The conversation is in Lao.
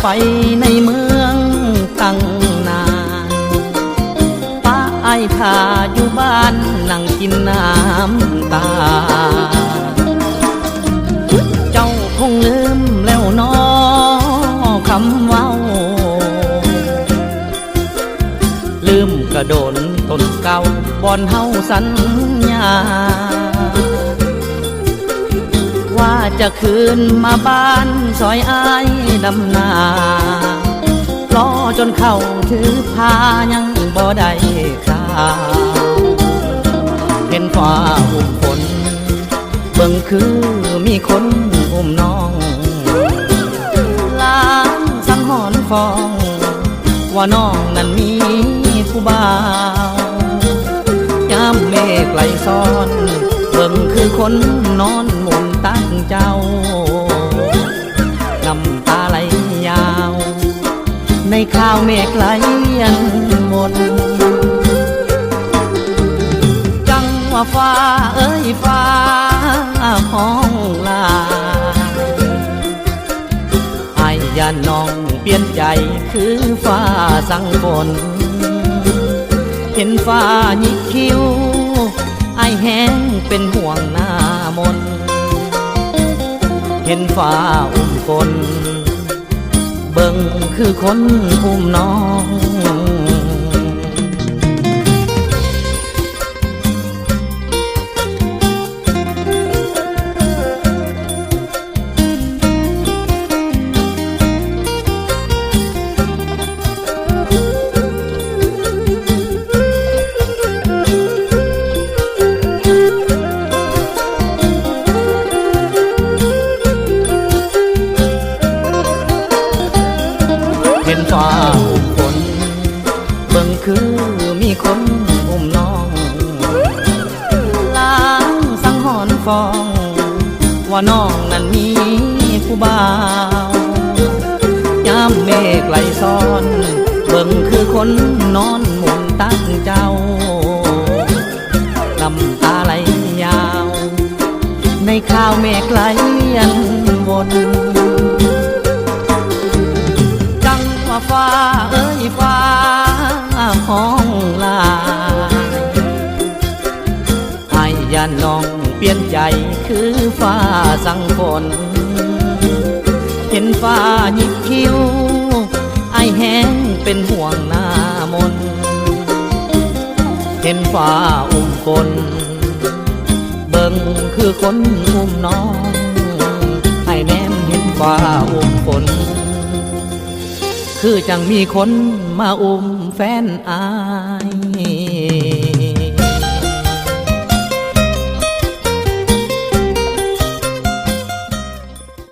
ໄປໃນເມືອງຕັ້ງນານ ປະອ້າຍຖ້າຢູ່ບ້ານນັ່ງກິນນ້ຳຕາ ເຈົ້າຄົງລືມແລ້ວນໍຄຳເວົ້າ ລືມກະດົນຕົ້ນເກົ່າບ່ອນເຮົາສັນຍາ ວ່າຈະຄືນມາບ້ານຊ່ອຍອ້າຍດຳນາ ລໍຈົນເຂົ້າຖືພາຍັງບໍ່ໄດ້ຂ່າວ ເຫັນຟ້າອຸ້ມຝົນ ເບິ່ງຄືມີຄົນອຸ້ມນ້ອງ ລາງສັງຫອນຟ້ອງ ວ່ານ້ອງນັ້ນມີຜູ້ບ່າວ ຍາມເມກໄຫຼຊ້ອນ ເບິ່ງຄືຄົນນອນໝຸນຕັກເຈົ້າ ນ້ຳຕາໄຫຼຍາວ ໃນຄາວເມກໄຫຼວຽນວົນ ຈັ່ງວ່າຟ້າເອີຍຟ້າຮ້ອງລາ ອ້າຍຢ້ານນ້ອງປ່ຽນໃຈຄືຟ້າສັ່ງຝົນ ເຫັນຟ້າຍິກຄິ້ວ ອ້າຍແຮງເປັນຫ່ວງໜ້າມົນ ເຫັນຟ້າອຸ້ມຝົນ ເບິ່ງຄືຄົນອຸ້ມນ້ອງ ເຫັນຟ້າອຸ້ມຝົນ ເບິ່ງຄືມີຄົນອຸ້ມນ້ອງ ລາງສັງຫອນຟ້ອງ ວ່ານ້ອງນັ້ນມີຜູ້ບ່າວ ຍາມເມກໄຫຼຊ້ອນ ເບິ່ງຄືຄົນນອນໝຸນຕັກເຈົ້າ ນ້ຳຕາໄຫຼຍາວ ໃນຄາວເມກໄຫຼວຽນວົນ ຈັ່ງວ່າຟ້າເອີຍຟ້າຮ້ອງລາ ອ້າຍຢ້ານນ້ອງປ່ຽນໃຈຄືຟ້າສັ່ງຝົນ ເຫັນຟ້າຍິກຄິ້ວ ອ້າຍແຮງເປັນຫ່ວງໜ້າມົນ ເຫັນຟ້າອຸ້ມຝົນ ເບິ່ງຄືຄົນອຸ້ມນ້ອງ ອ້າຍແນມເຫັນຟ້າອຸ້ມຝົນ ຄືຈັ່ງມີຄົນມາອຸ້ມແຟນອ້າຍ